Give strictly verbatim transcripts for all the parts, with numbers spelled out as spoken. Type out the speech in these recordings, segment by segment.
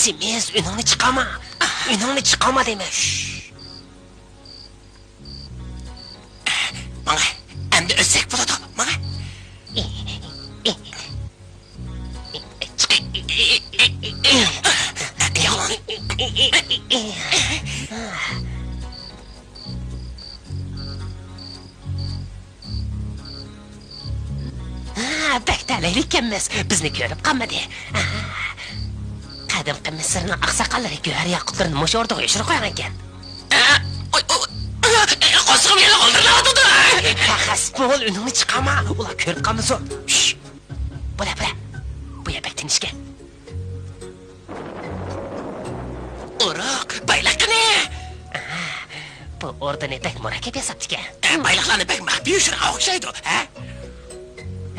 سېمىز، ئۈنۈڭنى چىقارما. ئۈنۈڭنى چىقارما دەيمەن. شش. ماڭا، ئەمدى ئۆتسەك بولىدۇ، ماڭا. ھا، بەك تەلەيلىك ئىكەنمىز، بىزنى كۆرۈپ قالمىدى. ھا. قەدىمكى مىسىرنىڭ ئاقساقاللىرى گۆھەر ياقۇتلىرىنى مۇشۇ ئوردىغا يوشۇرۇپ قويغانىكەن. ئە، ئوي، ئوي، ئە، قورسىقىم يەنە غولدۇرلاۋاتىدۇ. پەخەس بول، ئۈنۈڭنى چىقارما، ئۇلار كۆرۈپ قالمىسۇن. شش. بولە، بولە. بۇ يەر بەك تىنچكەن. ئورۇق، بايلىق قېنى؟ ئاھا، بۇ ئوردىنى بەك مۇرەككەپ ياساپتىكەن. ئە، بايلىقلارنى بەك مەخپىي يوشۇرغان ئوخشايدۇ، ھە؟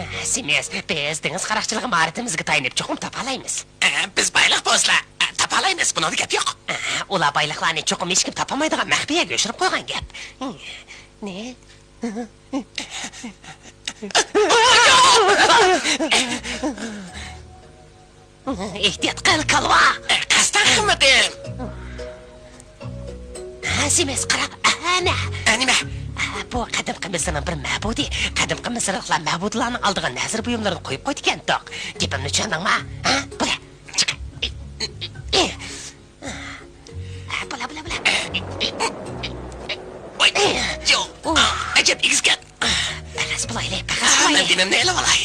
ئە، سېمىز، بىز دېڭىز قاراقچىلىقى ماھارىتىمىزگە تايىنىپ چوقۇم تاپالايمىز. ئە، بىز بايلىق بولسا، ئە، تاپالايمىز، بۇنىڭدا گەپ يوق. ئە، ئۇلار بايلىقلارنى چوقۇم ھېچكىم تاپالمايدىغان مەخپىي يەرگە يوشۇرۇپ قويغان گەپ. نې؟ ئېھتىيات قىل، كالۋا! قەستەن قىلمىدىم. ھە، سېمىز، قارا، ئەنە. ئە، نېمە؟ ئە، بۇ قەدىمكى مىسىرنىڭ بىر مەبۇدى. قەدىمكى مىسىرلىقلار مەبۇدلارنىڭ ئالدىغا نەزىر بۇيۇملىرىنى قويۇپ قويىدىكەنتۇق. گېپىمنى چۈشەندىڭما؟ ھە؟ بولە، چىق. ئە، بولە، بولە، بولە. ۋاي، يو، ئەجەب ئېگىزكەن. پەخەس بولايلى، پەخەس بولايلى. مەن دېمىمنى ئېلىۋالاي.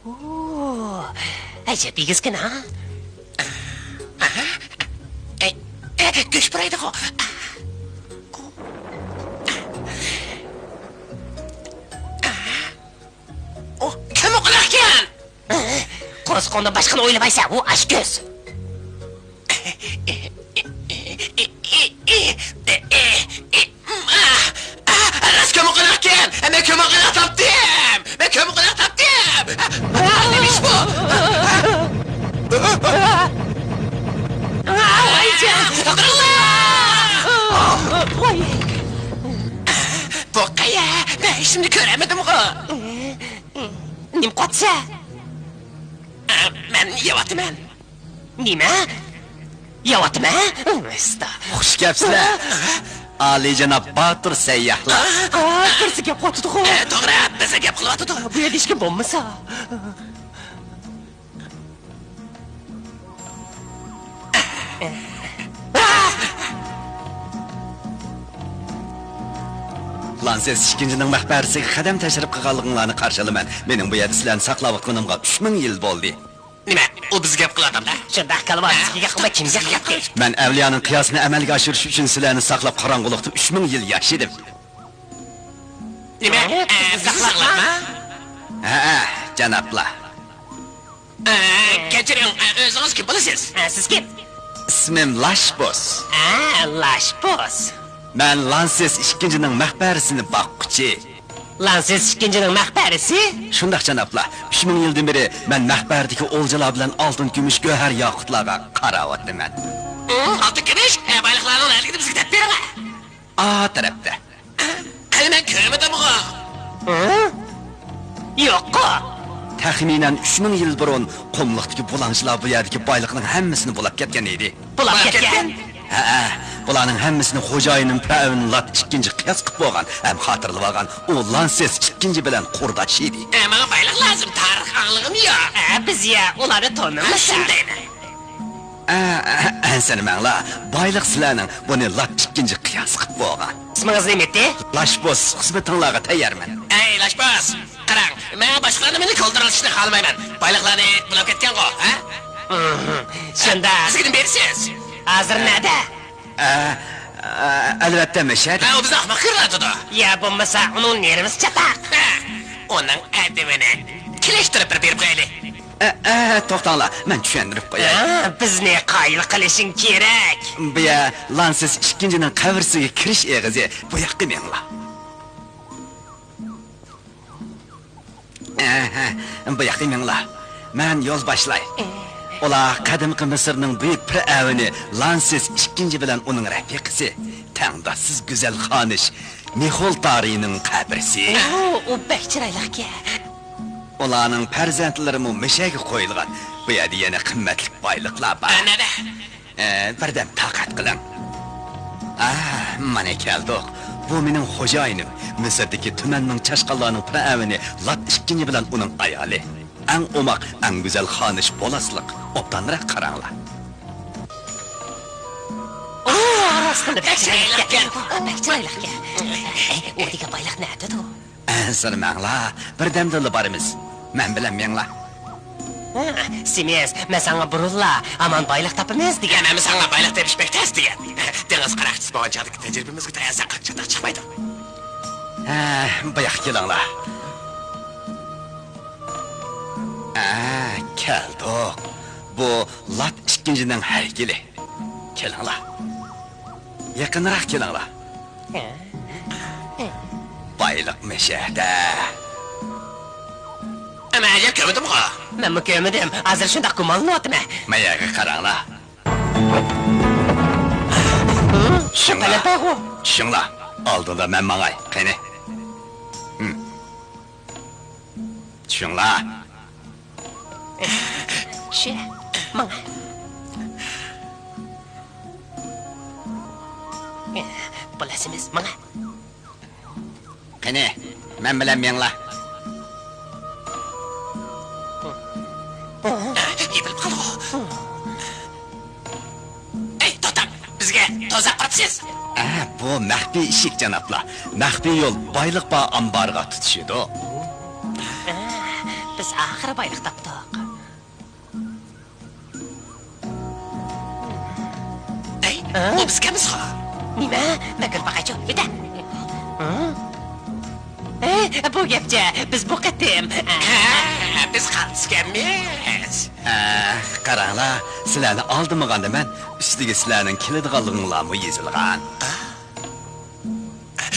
ئۇ، ئەجەب ئېگىزكەن ھا. ئەي، ئەي، گۆش پۇرايدىغۇ. ئۇ كۆممىقوناقكەن. قورسىقىڭدا باشقىنى ئويلىمايسەن، ئۇ ئاچكۆز. راست كۆممىقوناقكەن. مەن كۆممىقوناق تاپتىم. مەن كۆممىقوناق تاپتىم. نېمە ئىش بۇ؟ ۋاي جان! ۋاي! بۇ قەيە؟ مەن ھېچنېمىنى كۆرەلمىدىمغۇ. نېمە قىلىۋاتىسەن؟ مەن يەۋاتىمەن. نېمە؟ يەۋاتىمەن؟ ئۇستا. خۇش كەپسىلەر. ئالىيجاناب باتۇر سەيياھلار. ئا، بىرسى گەپ قىلىۋاتىدىغۇ. ئە، توغرا، بىرسى گەپ قىلىۋاتىدۇ. بۇ يەردە ھېچكىم بولمىسا. لانسېس ئىككىنچىنىڭ مەقبەرىسىگە قەدەم تەشرىپ قىلغانلىقىڭلارنى قارشى ئالىمەن. مېنىڭ بۇ يەردە سىلەرنى ساقلاۋاتقىنىمغا ئۈچ مىڭ يىل بولدى. نېمە؟ ئۇ بىزگە گەپ قىلىۋاتامدا؟ شۇنداق قىلىۋات، بىزگە گەپ قىلماي كىمگە گەپ قىلدى؟ مەن ئەۋلىيانىڭ قىياسىنى ئەمەلگە ئاشۇرۇش ئۈچۈن سىلەرنى ساقلاپ، قاراڭغۇلۇقتا ئۈچ مىڭ يىل ياشىدىم. نېمە؟ ئە، بىزنى ساقلاپمۇ؟ ھەئە، جانابلار. ئە، كەچۈرۈڭ، ئە، ئۆزىڭىز كىم بولىسىز؟ ئە، سىز كىم؟ ئىسمىم لاشبوس. ئە، لاشبوس. مەن لانسېس ئىككىنچىنىڭ مەقبەرىسىنى باققۇچى. لانسېس ئىككىنچىنىڭ مەقبەرىسى؟ شۇنداق، جانابلار. ئۈچ مىڭ يىلدىن بېرى مەن مەقبەردىكى ئولجىلار بىلەن ئالتۇن، كۈمۈش، گۆھەر، ياقۇتلارغا قاراۋاتىمەن. ئالتۇن، كۈمۈش؟ ئە، بايلىقلارنىڭ نەدىكىنى بىزگە دەپ بېرىڭە. ئا تەرەپتە. قېنى، مەن كۆرمىدىمغۇ. ھە؟ يوققۇ. تەخمىنەن ئۈچ مىڭ يىل بۇرۇن قۇملۇقتىكى بۇلاڭچىلار بۇ يەردىكى بايلىقنىڭ ھەممىسىنى بۇلاپ كەتكەن ئىدى. بۇلاپ كەتكەن؟ ھەئە، بۇلارنىڭ ھەممىسىنى خوجايىنىم پىرئەۋن لات ئىككىنچى قىياس قىلىپ بولغان ھەم خاتىرىلىۋالغان. ئۇ لانسېس ئىككىنچى بىلەن قۇرداش ئىدى. ئە، ماڭا بايلىق لازىم، تارىخ ئاڭلىغۇم يوق. ئە، بىز يە ئۇلارنى تونۇمىساق. شۇندايمۇ؟ ئە، ئە، ئەنسىرىمەڭلار، بايلىق سىلەرنىڭ، بۇنى لات ئىككىنچى قىياس قىلىپ بولغان. ئىسمىڭىز نېمە ئىدى؟ لاشبوس، خىزمىتىڭلارغا تەييارمەن. ئەي، لاشباس، قاراڭ، مەن باشقىلارنى مېنى كولدۇرلىتىشنى خالىمايمەن. بايلىقلارنى بۇلاپ كەتكەنغۇ، ھە؟ شۇنداق. بىزگە نېمە بېرىسىز؟ ھازىر نەدە؟ ئە، ئە، ئەلۋەتتە، مەشەدە. ھە، ئۇ بىزنى ئەخمەق كۆرۈۋاتىدۇ. يا بولمىسا ئۇنىڭ نېرۋىسى چاتاق. ھە، ئۇنىڭ ئەدىپىنى كېلىشتۈرۈپ بىر بېرىپ قويايلى. ئە، ئە، توختاڭلار، مەن چۈشەندۈرۈپ قوياي. ھە، بىزنى قايىل قىلىشىڭ كېرەك. بۇ يەر لانسېس ئىككىنچىنىڭ قەبرىسىگە كىرىش ئېغىزى، بۇ ياققا مېڭىڭلار. ئەھە، بۇ ياققا مېڭىڭلار. مەن يول باشلاي. ئۇلار قەدىمكى مىسىرنىڭ بۈيۈك پىرئەۋنى لانسېس ئىككىنچى بىلەن ئۇنىڭ رەپىقىسى، تەڭداشسىز گۈزەل خانىش نېخولتارىنىڭ قەبرىسى. ئۇ، ئۇ بەك چىرايلىقكەن. ئۇلارنىڭ پەرزەنتلىرىمۇ مۇشۇ يەرگە قويۇلغان. بۇ يەردە يەنە قىممەتلىك بايلىقلار بار. ئە، نەدە؟ ئە، بىردەم تاقەت قىلىڭ. ئا، مانا كەلدۇق. بۇ مېنىڭ خوجايىنىم، مىسىردىكى تۈمەنمىڭ چاشقانلارنىڭ پىرئەۋنى لات ئىككىنچى بىلەن ئۇنىڭ ئايالى. ئەڭ ئوماق، ئەڭ گۈزەل خانىش بولاسلىق. ئوبدانراق قاراڭلار. ئۇ، راستىنلا بەك چىرايلىقكەن. ئۇ، بەك چىرايلىقكەن. ئەي، ئۇ دېگەن بايلىق نەدىدۇ؟ ئەنسىرىمەڭلار، بىردەمدىلا بارىمىز. مەن بىلەن مېڭىڭلار. ھە، سىمىز، مەن ساڭا بۇرۇنلا ھامان بايلىق تاپىمىز دېگەن. مەنمۇ ساڭا بايلىق تېپىش بەك تەس دېگەن. دېڭىز قاراقچىسى بولغان چاغدىكى تەجرىبىمىزگە تايانساق قانچىلىك چىقمايدۇ. ھە، بۇ ياققا كېلىڭلار. ھە، كەلدۇق. بۇ لات ئىككىنچىنىڭ ھەيكىلى. كېلىڭلار. يېقىنراق كېلىڭلار. بايلىق مەشەدە. مەن ئەجەب كۆرمىدىمغۇ. مەنمۇ كۆرمىدىم. ھازىر شۇنداق گۇمانلىنىۋاتىمەن. ماياغا قاراڭلار. چۈشۈڭلار. چۈشۈڭلار. ئالدىدا مەن ماڭاي. قېنى. چۈشۈڭلار. چۈشە. ماڭا. بولاسىمىز، ماڭا. قېنى، مەن بىلەن مېڭىڭلار. يېپىلىپ قالدىغۇ. ئەي، توختاڭ، بىزگە تۇزاق قۇرۇپسىز. ئە، بۇ مەخپىي ئىشىك، جانابلار. مەخپىي يول بايلىق بار ئامبارغا تۇتىشىدۇ. ئە، بىز ئاخىرى بايلىق تاپتۇق. ئەي، ئە؟ بۇ بىزكەنمىزغۇ؟ نېمە؟ مەن كۆرۈپ باقايچۇ، ئۆتە. ئە؟ ئەي، بۇ گەپچە، بىز بۇ قېتىم. ھە، بىز قالتىسكەنمىز. ھە، قاراڭلار، سىلەرنى ئالدىمىغاندا مەن ئۈستىگە سىلەرنىڭ كېلىدىغانلىقىڭلارمۇ يېزىلغان.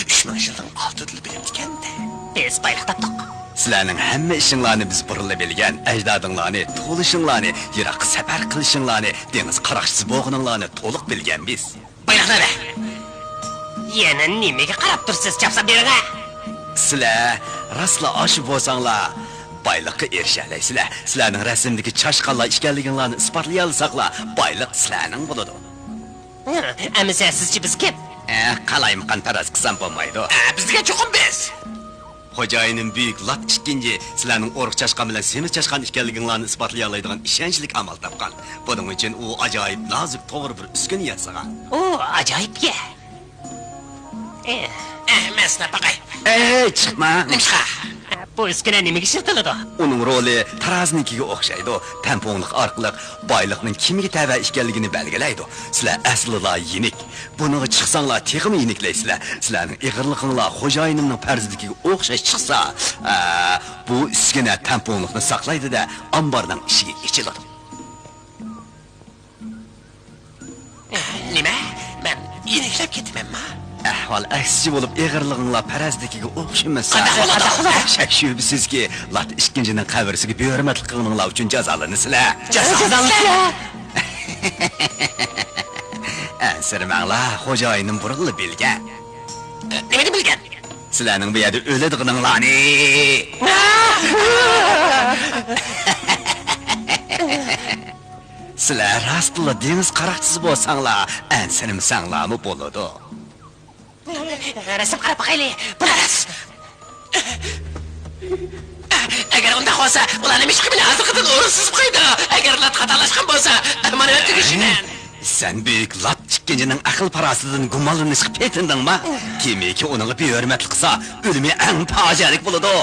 ئۈچ مىڭ يىلنىڭ ئالدىدىلا بىلىپتىكەن-دە. بىز بايلىق تاپتۇق. سىلەرنىڭ ھەممە ئىشىڭلارنى بىز بۇرۇنلا بىلگەن، ئەجدادىڭلارنى، توۋلىشىڭلارنى، يىراققا سەپەر قىلىشىڭلارنى، دېڭىز قاراقچىسى بولغىنىڭلارنى تولۇق بىلگەن بىز. بايلىقنى بەر. يەنە نېمىگە قاراپ تۇرسىز؟ چاپسان بېرىڭە. سىلەر راستلا ئاشۇ بولساڭلار، بايلىققا ئېرىشەلەيسىلەر. سىلەرنىڭ رەسىمدىكى چاشقانلار ئىكەنلىكىڭلارنى ئىسپاتلىيالىساقلا، بايلىق سىلەرنىڭ بولىدۇ. ھە، ئەمىسە سىزچە بىز كىم؟ ئە، قالايمىقان پەرەز قىلسام بولمايدۇ. ئە، بىزگە چوقۇم بىز. خوجايىنىم بۈيۈك لات ئىككىنچى سىلەرنىڭ ئورۇق چاشقان بىلەن سېمىز چاشقان ئىكەنلىكىڭلارنى ئىسپاتلىيالايدىغان ئىشەنچلىك ئامال تاپقان. بۇنىڭ ئۈچۈن ئۇ ئاجايىپ نازۇك توغرا بىر ئۈسكۈنە ياسىغان. ئۇ ئاجايىپ گەپ. ئە، ئە، مەن سىناپ باقاي. ئەي، چىقما! نېمىشقا؟ بۇ ئۈسكۈنە نېمىگە ئىشلىتىلىدۇ؟ ئۇنىڭ رولى تارازىنىڭكىگە ئوخشايدۇ. تەڭپۇڭلۇق ئارقىلىق بايلىقنىڭ كىمگە تەۋە ئىكەنلىكىنى بەلگىلەيدۇ. سىلەر ئەسلىلا يېنىك. بۇنىڭغا چىقساڭلار تېخىمۇ يېنىكلەيسىلەر. سىلەرنىڭ ئېغىرلىقىڭلار خوجايىنىمنىڭ پەرزىدىكىگە ئوخشاش چىقسا، ئە، بۇ ئۈسكۈنە تەڭپۇڭلۇقنى ساقلايدۇ-دە، ئامبارنىڭ ئىشىكى ئېچىلىدۇ. نېمە؟ مەن يېنىكلەپ كېتىمەنما؟ ئەھۋال ئەكسىچە بولۇپ، ئېغىرلىقىڭلار پەرەزدىكىگە ئوخشىمىسا، قانداق بولىدۇ؟ شەك-شۈبھىسىزكى، لات ئىككىنچىنىڭ قەبرىسىگە بىھۆرمەتلىك قىلغىنىڭلار ئۈچۈن جازالىنىسىلەر. جازالىنىسىلەر؟ ئەنسىرىمەڭلار، خوجايىنىم بۇرۇنلا بىلگەن. نېمىنى بىلگەن؟ سىلەرنىڭ بۇ يەردە ئۆلىدىغىنىڭلارنى. سىلەر راستلا دېڭىز قاراقچىسى بولساڭلار، ئەنسىرىمىسەڭلارمۇ بولىدۇ. رەسىم قاراپ باقايلى. بۇ راست. ئەگەر ئۇنداق بولسا، ئۇلار نېمىشقا مېنى ھازىرقىدىن ئورۇنسىز قويدى؟ ئەگەر لات خاتالاشقان بولسا، مانا مەن تۈگىشىمەن. سەن بۈيۈك لات ئىككىنچىنىڭ ئەقىل-پاراسىتىدىن گۇمانلىنىشقا پېتىندىڭما؟ كىمكى ئۇنىڭغا بىھۆرمەتلىك قىلسا، ئۆلۈمى ئەڭ پاجىئەلىك بولىدۇ.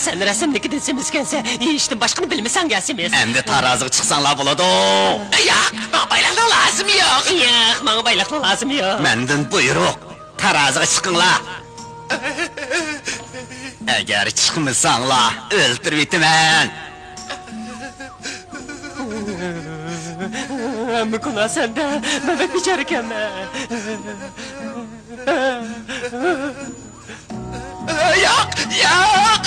سەن رەسىمدىكىدىن سېمىزكەنسەن، يېيىشتىن باشقىنى بىلمىسەڭ يا سېمىز. ئەمدى تارازىغا چىقساڭلار بولىدۇ. ياق، ماڭا بايلىقنىڭ لازىمى يوق. ياق، ماڭا بايلىقنىڭ لازىمى يوق. مەندىن بۇيرۇق. تارازىغا چىقىڭلار. ئەگەر چىقمىساڭلار، ئۆلتۈرۈۋېتىمەن. ھەممە گۇناھ سەندە، مەن بەك بىچارىكەنمەن. ياق، ياق!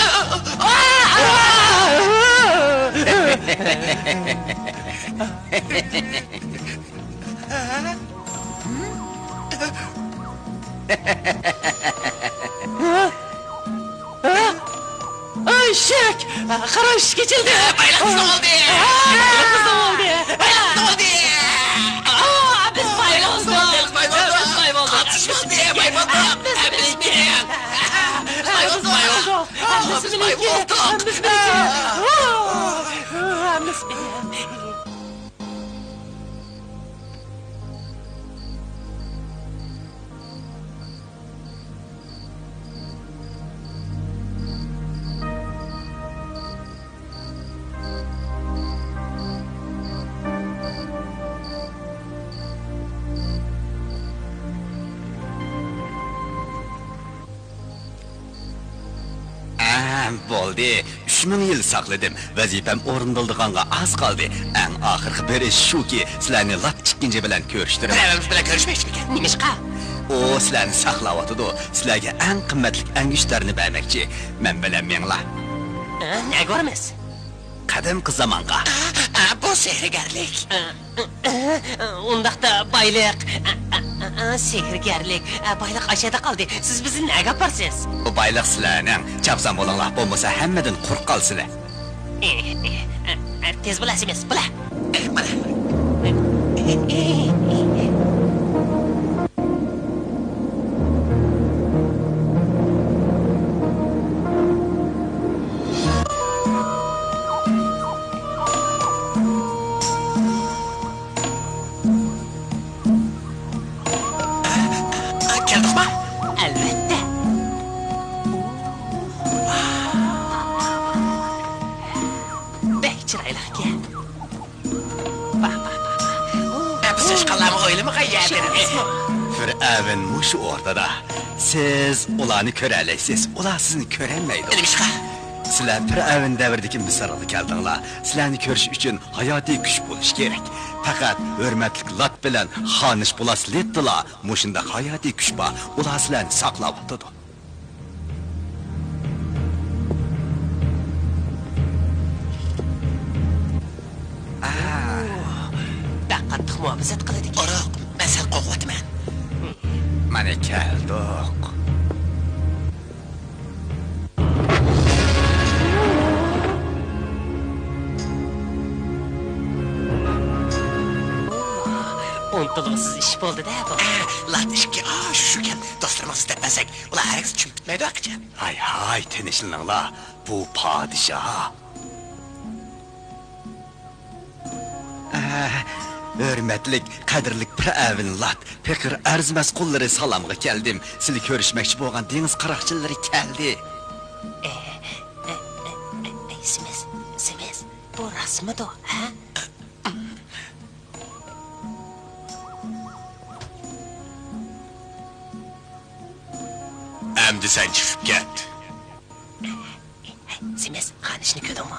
ئېشەك! قارا ئىشىك ئېچىلدى! بايلىق بىزنىڭ بولدى! بايلىق بىزنىڭ بولدى! بايلىق بىزنىڭ بولدى! بىز باي بولدۇق! بىز باي بولدۇق! بىز باي بولدۇق! ھەممىسى باي بولدۇق! ھەممىسى باي بولدۇق! ھەممىسى باي بولدۇق! ئە، بولدى. ئۈچ مىڭ يىل ساقلىدىم. ۋەزىپەم ئورۇندىلىدىغانغا ئاز قالدى. ئەڭ ئاخىرقى بېرىش شۇكى، سىلەرنى لات ئىككىنچى بىلەن كۆرۈشتۈرىمەن. بىر ئەۋەمىز بىلەن كۆرۈشمەكچىمىكەن؟ نېمىشقا؟ ئۇ سىلەرنى ساقلاۋاتىدۇ. سىلەرگە ئەڭ قىممەتلىك ئەڭگۈشتەرنى بەرمەكچى. مەن بىلەن مېڭىڭلار. ئە، نەگە بارىمىز؟ قەدىمكى زامانغا. ئە، ئە، بۇ سېھىرگەرلىك. ئە، ئە، ئە، ئۇنداقتا بايلىق، ئە، ئە، ئە، ئە، سېھىرگەرلىك، ئە، بايلىق ئاشەدە قالدى. سىز بىزنى نەگە ئاپارسىز؟ بۇ بايلىق سىلەرنىڭ. چاپسان بولۇڭلار، بولمىسا ھەممىدىن قۇرۇق قالىسىلەر. ئە، ئە، ئە، ئە، تېز بولاسىمىز، بولا. ئە، بولا. كەلدۇقما؟ ئەلۋەتتە. بەك چىرايلىقكەن. ۋاھ، ۋاھ، ۋاھ، ۋاھ. ئە، بىز چاشقانلارمۇ ئويلىمىغان يەردىن. پىرئەۋن مۇشۇ ئوردىدا. سىز ئۇلارنى كۆرەلەيسىز، ئۇلار سىزنى كۆرەلمەيدۇ. نېمىشقا؟ سىلەر پىرئەۋن دەۋرىدىكى مىسىرغا كەلدىڭلار. سىلەرنى كۆرۈش ئۈچۈن ھاياتىي كۈچ بولۇشى كېرەك. پەقەت ھۆرمەتلىك لات بىلەن خانىش بۇلاس لىتتىلا مۇشۇنداق ھاياتىي كۈچ بار. ئۇلار سىلەرنى ساقلاۋاتىدۇ. قاتتىق مۇھاپىزەت قىلىدىكەن. ئۇرۇق، مەن سەن قوغلىۋاتىمەن. مانا كەلدۇق. ئۇنتۇلغۇسىز ئىش بولدى-دە بۇ. ئە، لات ئىككى، ئا، شۇكەن. دوستلىرىمىزغا دەپ بەرسەك، ئۇلار ھەرگىز چۈشىنىپ كەتمەيدۇ ئەخىچان. ھاي، ھاي، تىنچلىنىڭلار. بۇ پادىشاھ. ئە، ھۆرمەتلىك، قەدىرلىك پىرئەۋن لات، پېقىر ئەرزىمەس قۇللىرى سالامغا كەلدىم. سىلى كۆرۈشمەكچى بولغان دېڭىز قاراقچىلىرى كەلدى. ئە، ئە، ئە، ئە، ئە، سىمىز، سىمىز، بۇ راستمىدۇ، ھە؟ ئەمدى سەن چىقىپ كەت. سىمىز، خانىشنى كۆردۈڭمۇ؟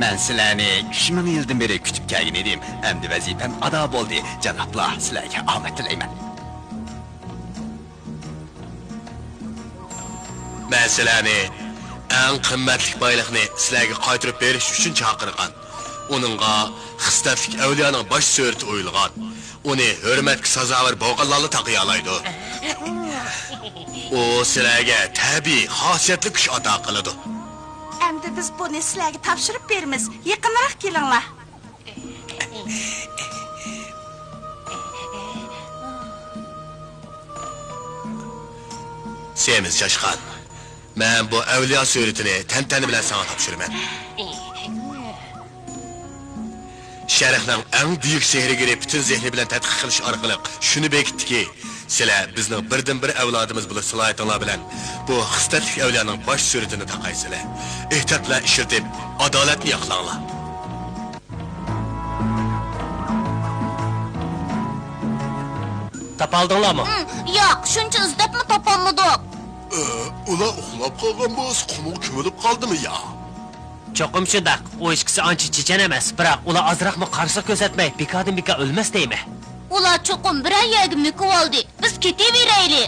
مەن سىلەرنى ئۈچ مىڭ يىلدىن بېرى كۈتۈپ كەلگەن ئىدىم. ئەمدى ۋەزىپەم ئادا بولدى. جانابلار، سىلەرگە ئامەت تىلەيمەن. مەن سىلەرنى ئەڭ قىممەتلىك بايلىقنى سىلەرگە قايتۇرۇپ بېرىش ئۈچۈن چاقىرغان. ئۇنىڭغا خىسلەتلىك ئەۋلىيانىڭ باش سۈرىتى ئويۇلغان. ئۇنى ھۆرمەتكە سازاۋەر بولغانلارلا تاقىيالايدۇ. ئۇ سىلەرگە تەبىئىي خاسىيەتلىك كۈچ ئاتا قىلىدۇ. ئەمدى بىز بۇنى سىلەرگە تاپشۇرۇپ بېرىمىز. يېقىنراق كېلىڭلار. سېمىز چاشقان، مەن بۇ ئەۋلىيا سۈرىتىنى تەنتەنە بىلەن ساڭا تاپشۇرىمەن. شەرقنىڭ ئەڭ بۈيۈك سېھىرگىرى پۈتۈن زېھنى بىلەن تەتقىق قىلىش ئارقىلىق شۇنى بېكىتتىكى، سىلەر بىزنىڭ بىردىنبىر ئەۋلادىمىز بولۇش سالاھىيىتىڭلار بىلەن بۇ خىسلەتلىك ئەۋلىيانىڭ باش سۈرىتىنى تاقايسىلەر. ئېھتىيات بىلەن ئىشلىتىپ، ئادالەتنى ياقلاڭلار. تاپالدىڭلارمۇ؟ ھىم، ياق، شۇنچە ئىزدەپمۇ تاپالمىدۇق. ئە، ئۇلار ئۇخلاپ قالغان بولسا، قۇمغا كۆمۈلۈپ قالدىمۇ يا؟ چوقۇم شۇنداق. ئۇ ئىككىسى ئانچە چېچەن ئەمەس، بىراق ئۇلار ئازراقمۇ قارشىلىق كۆرسەتمەي، بىكاردىن بىكار ئۆلمەس دەيمەن. ئۇلار چوقۇم بىرەر يەرگە مۆكۈۋالدى. بىز كېتىۋېرەيلى.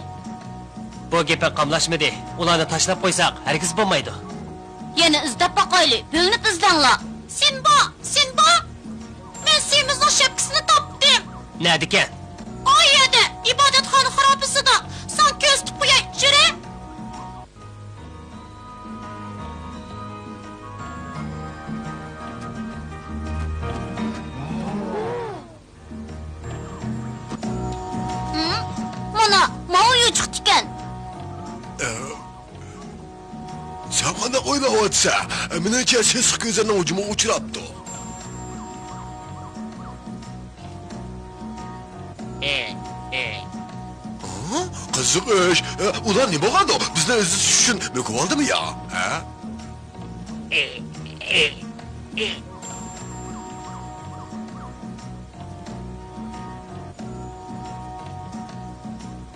بۇ گېپى قاملاشمىدى. ئۇلارنى تاشلاپ قويساق، ھەرگىز بولمايدۇ. يەنە ئىزدەپ باقايلى، بۆلۈنۈپ ئىزدەڭلار. سىمبا! سىمبا! مەن سېمىزنىڭ شەپكىسىنى تاپتىم. نەدىكەن؟ ئا يەردە، ئىبادەتخانا خارابىسىدا. ساڭا كۆرسىتىپ قوياي، يۈرە! ھىم؟ مانا، ماۋۇ يوچۇقتىكەن. ئە، سەن قانداق ئويلاۋاتىسەن؟ مېنىڭچە، سېسىق كۆزەرنىڭ ھۇجۇمىغا ئۇچراپتۇ. ئە، ئە. ھە؟ قىزىق ئىش. ئە، ئۇلار نېمە بولغاندۇ؟ بىزنى ئىزدىتىش ئۈچۈن مۆكۈۋالدىمۇ يا؟ ھە؟ ئە، ئە، ئە.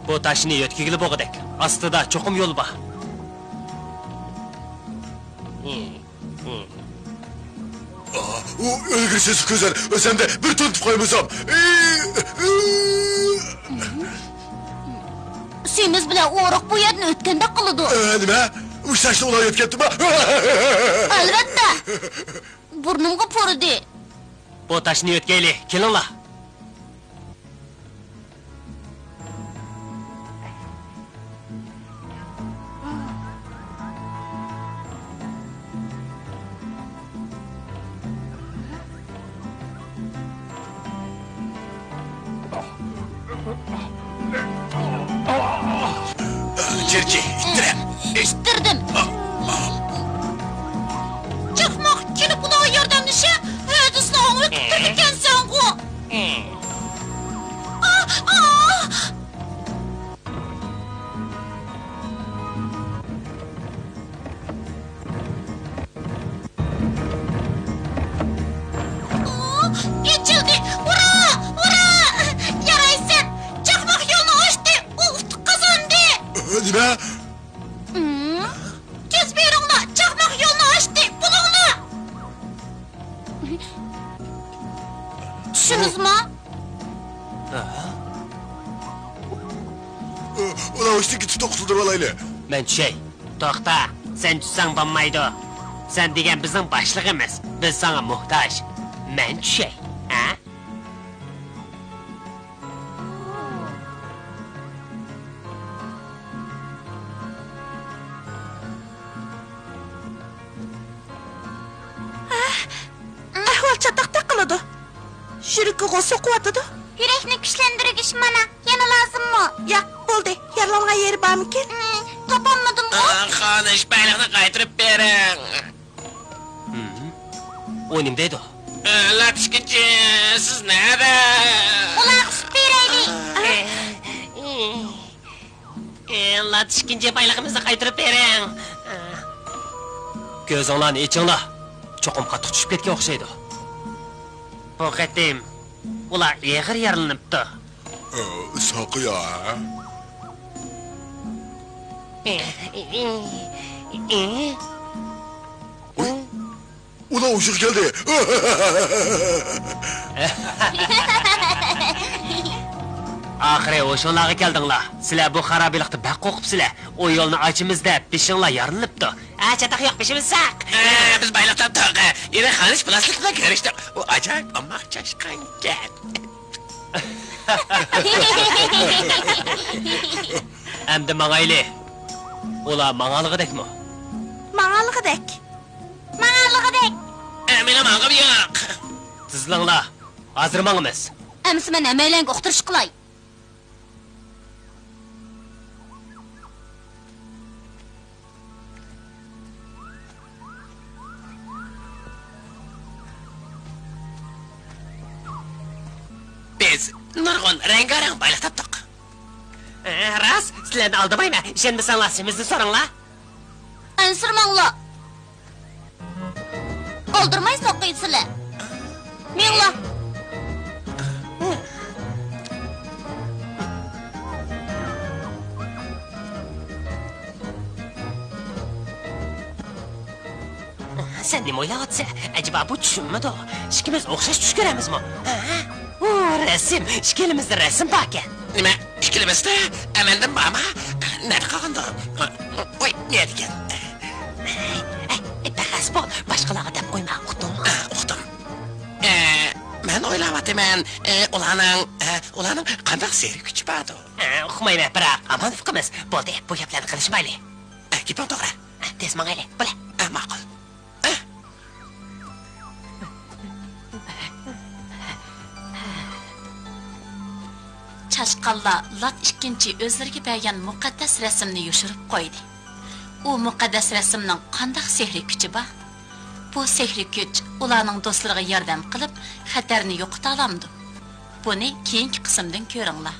بۇ تاشنى يۆتكىگىلى بولغۇدەك. ئاستىدا چوقۇم يول بار. ئۇ ئۆلگۈر سېسىق كۆزەر، ئۆزەمدە بىر تونۇتۇپ قويمىسام. سېمىز بىلەن ئورۇق بۇ يەردىن ئۆتكەندەك قىلىدۇ. ئە، نېمە؟ ئۇ تاشنى ئۇلار يۆتكەپتىما؟ ئەلۋەتتە. بۇرنۇمغا پۇرىدى. بۇ تاشنى يۆتكەيلى، كېلىڭلار. چىرچى، ئىتتىرە. ئىتتىردىم. چاقماق كېلىپ ئۇلارغا ياردەملىشە، ھەدىسىنى ئاڭلىتىپتىكەنسەنغۇ. ئا، ئا! ئېچىلدى! ھۇررا! ھۇررا! يارايسەن! چاقماق يولنى ئاچتى! ئۇ ئۇتۇق قازاندى! نېمە؟ تېز بېرىڭلار! چاقماق يولنى ئاچتى! بولۇڭلار! چۈشتىڭىزمۇ؟ ئۇلار ئۇچتىن كېتىپ توختىتىۋالايلى. مەن چۈشەي. توختا، سەن چۈشسەڭ بولمايدۇ. سەن دېگەن بىزنىڭ باشلىقىمىز. بىز ساڭا موھتاج. مەن چۈشەي، ھە؟ يۈرىكىگە سوقۇۋاتىدۇ. يۈرەكنى كۈچلەندۈرگۈچ مانا يەنە لازىممۇ؟ ياق، بولدى. يارىلانغان يېرى بارمىكىن؟ ھىم، تاپالمىدىمغۇ. ئا، خانىش، بايلىقنى قايتۇرۇپ بېرىڭ. ھىم. ئۇ نېمە دەيدۇ؟ ئە، لاتىشكىنچى، سىز نەدە؟ ئۇلارغا سۈت بېرەيلى. ئە، ئە، ئە، لاتىشكىنچى، بايلىقىمىزنى قايتۇرۇپ بېرىڭ. كۆزۈڭلارنى ئېچىڭلار. چوقۇم قاتتىق چۈشۈپ كەتكەن ئوخشايدۇ. بۇ قېتىم ئۇلار ئېغىر يارىلىنىپتۇ. ئە، ساقىيا. ئە، ئە، ئە، ئە. ئۇي، ئۇلار ھوشىغا كەلدى. ئاخىرى ھوشۇڭلارغا كەلدىڭلار. سىلەر بۇ خارابىلىقتا بەك قورقۇپسىلەر. ئۇ يولنى ئاچىمىز دەپ بېشىڭلار يارىلىنىپتۇ. ھە، چاتاق يوق، بېشىمىز ساق. ھە، بىز بايلىق تاپتۇق. يەنە خانىش پىلاسلىق بىلەن كۆرۈشتۇق. ئۇ ئاجايىپ ئوماق چاشقانكەن. ئەمدى ماڭايلى. ئۇلار ماڭالىغۇدەكمۇ؟ ماڭالىغۇدەك. ماڭالىغۇدەك. ئە، مېنىڭ ماڭغۇم يوق. تىزلىڭلار. ھازىر ماڭىمىز. ئەمىسە مەن ھەممەيلەنگە ئۇقتۇرۇش قىلاي. بىز نۇرغۇن رەڭگارەڭ بايلىق تاپتۇق. ئە، راست، سىلەرنى ئالدىمايمەن. ئىشەنمىسەڭلار، سېمىزنى سوراڭلار. ئەنسىرىمەڭلار. ئالدىرىماي ساقىيسىلە. مېڭلا. سەن نېمە ئويلاۋاتىسەن؟ ئەجەبا بۇ چۈشۈممىدۇ؟ ئىككىمىز ئوخشاش چۈش كۆرەمىزمۇ؟ ھە؟ ئۇ رەسىم، ئىككىلىمىزدە رەسىم باركەن. نېمە؟ ئىككىلىمىزدە؟ ئەمەندىن بارما؟ نەدە قالغاندۇ؟ ۋاي، نەدىكەن؟ ئەي، بەخەس بول، باشقىلارغا دەپ قويما، ئۇقتۇڭمۇ؟ ئا، ئۇقتۇم. ئە، مەن ئويلاۋاتىمەن، ئە، ئۇلارنىڭ، ئە، ئۇلارنىڭ قانداق سېھرىي كۈچى باردۇ؟ ئە، ئۇقمايمەن، بىراق ئامان ئۇقىمىز. بولدى، بۇ گەپلەرنى قىلىشمايلى. ئە، گېپىڭ توغرا. ئە، تېز ماڭايلى، بولە. ئە، ماقۇل. ئە. چاشقانلار لات ئىككىنچى ئۆزلىرىگە بەرگەن مۇقەددەس رەسىمنى يوشۇرۇپ قويدى. ئۇ مۇقەددەس رەسىمنىڭ قانداق سېھرىي كۈچى بار؟ بۇ سېھرىي كۈچ ئۇلارنىڭ دوستلىرىغا ياردەم قىلىپ، خەتەرنى يوقىتالامدۇ؟ بۇنى كېيىنكى قىسىمدىن كۆرۈڭلار.